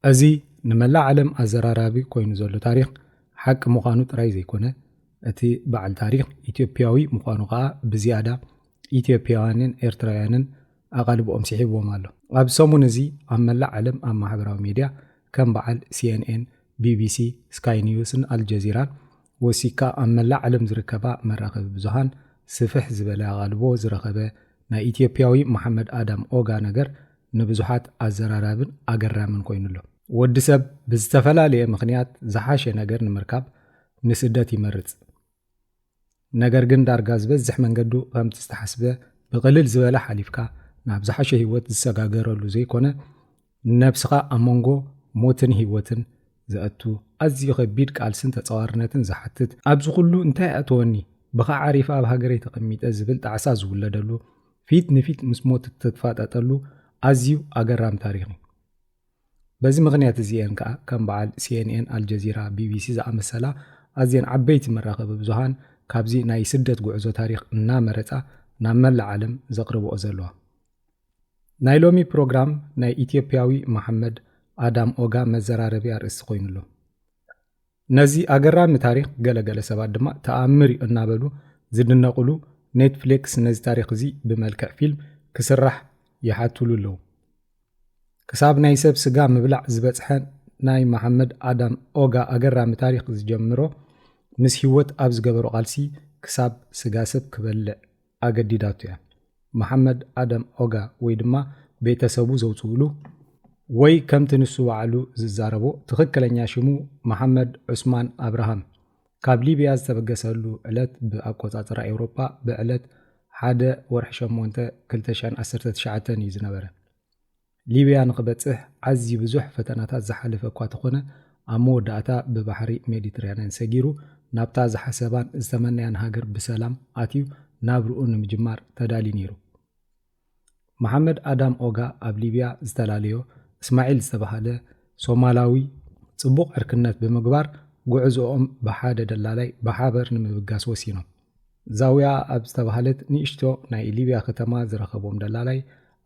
እዚ ንመላእ ዓለም ኣዘራራቢ ኮይኑ ዘሎ ታሪኽ ሓቂ ምዃኑ ጥራይ ዘይኮነ፣ እቲ በዓል ታሪኽ ኢትዮጵያዊ ምዃኑ ከኣ ብዝያዳ ኢትዮጵያውያንን ኤርትራውያንን ኣቓልቦኦም ስሒብዎም ኣሎ። ኣብ ሰሙን እዚ ኣብ መላእ ዓለም ኣብ ማሕበራዊ ሚድያ ከም በዓል ሲኤንኤን፣ ቢቢሲ፣ ስካይ ኒውስን ኣልጀዚራን ወሲካ ኣብ መላእ ዓለም ዝርከባ መራኸቢ ብዙሃን ስፍሕ ዝበለ ኣቓልቦ ዝረኸበ ናይ ኢትዮጵያዊ መሓመድ ኣዳም ኦጋ ነገር ንብዙሓት ኣዘራራብን ኣገራምን ኮይኑ ኣሎ። ወዲ ሰብ ብዝተፈላለየ ምኽንያት ዝሓሸ ነገር ንምርካብ ንስደት ይመርጽ። ነገር ግን ዳርጋ ዝበዝሕ መንገዱ ከምቲ ዝተሓስበ ብቕልል ዝበለ ሓሊፍካ ናብ ዝሓሸ ህይወት ዝሰጋገረሉ ዘይኮነ፣ ንነብስኻ ኣብ መንጎ ሞትን ህይወትን ዘእቱ ኣዝዩ ከቢድ ቃልስን ተጻዋርነትን ዝሓትት፣ ኣብዚ ኩሉ እንታይ ኣእተወኒ፣ ብኻ ዓሪፈ ኣብ ሃገረይ ተቐሚጠ ዝብል ጣዕሳ ዝውለደሉ፣ ፊት ንፊት ምስ ሞት እትፋጠጠሉ ኣዝዩ ኣገራሚ ታሪኽ እዩ። በዚ ምኽንያት እዚ እየን ከኣ ከም በዓል ሲኤንኤን፣ ኣልጀዚራ፣ ቢቢሲ ዝኣመሰላ ኣዝየን ዓበይቲ መራኸቢ ብዙሃን ካብዚ ናይ ስደት ጉዕዞ ታሪኽ እናመረጻ ናብ መላእ ዓለም ዘቕርብኦ ዘለዋ። ናይ ሎሚ ፕሮግራም ናይ ኢትዮጵያዊ መሓመድ ኣዳም ኦጋ መዘራረቢ ኣርእስቲ ኮይኑ ኣሎ። ነዚ ኣገራሚ ታሪኽ ገለገለ ሰባት ድማ ተኣምር እዩ እናበሉ ዝድነቕሉ፣ ኔትፍሊክስ ነዚ ታሪኽ እዚ ብመልክዕ ፊልም ክስራሕ ይሓትሉ ኣለዉ። ክሳብ ናይ ሰብ ስጋ ምብላዕ ዝበጽሐ ናይ መሓመድ ኣዳም ኦጋ ኣገራሚ ታሪኽ ዝጀምሮ ምስ ህይወት ኣብ ዝገበሮ ቃልሲ ክሳብ ስጋ ሰብ ክበልዕ ኣገዲዳቱ እያ። መሓመድ ኣደም ኦጋ ወይ ድማ ቤተሰቡ ዘውፅኡሉ ወይ ከምቲ ንሱ ባዕሉ ዝዛረቦ ትኽክለኛ ሽሙ መሓመድ ዑስማን ኣብርሃም ካብ ሊብያ ዝተበገሰሉ ዕለት ብኣቆፃፅራ ኤውሮጳ ብዕለት ሓደ ወርሒ ሸሞንተ ክልተ ሽሕን ዓሰርተ ትሽዓተን እዩ ዝነበረ። ሊብያ ንኽበጽሕ ኣዝዩ ብዙሕ ፈተናታት ዝሓለፈ እኳ ተኾነ፣ ኣብ መወዳእታ ብባሕሪ ሜዲትራንያን ሰጊሩ ናብታ ዝሓሰባን ዝተመነያን ሃገር ብሰላም ኣትዩ ናብርኡ ንምጅማር ተዳልዩ ነይሩ። መሓመድ ኣዳም ኦጋ ኣብ ሊብያ ዝተላለዮ እስማዒል ዝተባህለ ሶማላዊ ጽቡቕ ዕርክነት ብምግባር ጉዕዞኦም ብሓደ ደላላይ ብሓበር ንምብጋስ ወሲኖም። ዛውያ ኣብ ዝተባህለት ንእሽቶ ናይ ሊብያ ከተማ ዝረኸቦም ደላላይ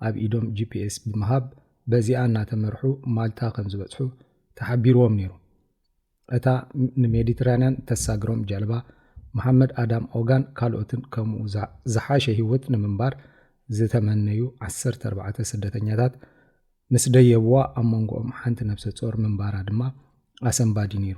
ኣብ ኢዶም ጂፒኤስ ብምሃብ በዚኣ እናተመርሑ ማልታ ከም ዝበጽሑ ተሓቢርዎም ነይሩ። እታ ንሜዲትራንያን ተሳግሮም ጀልባ መሓመድ ኣዳም ኦጋን ካልኦትን ከምኡ ዝሓሸ ህይወት ንምንባር ዝተመነዩ ዓሰርተ ኣርባዕተ ስደተኛታት ምስ ደየብዋ ኣብ መንጎኦም ሓንቲ ነብሰ ጾር ምንባራ ድማ ኣሰንባዲ ነይሩ።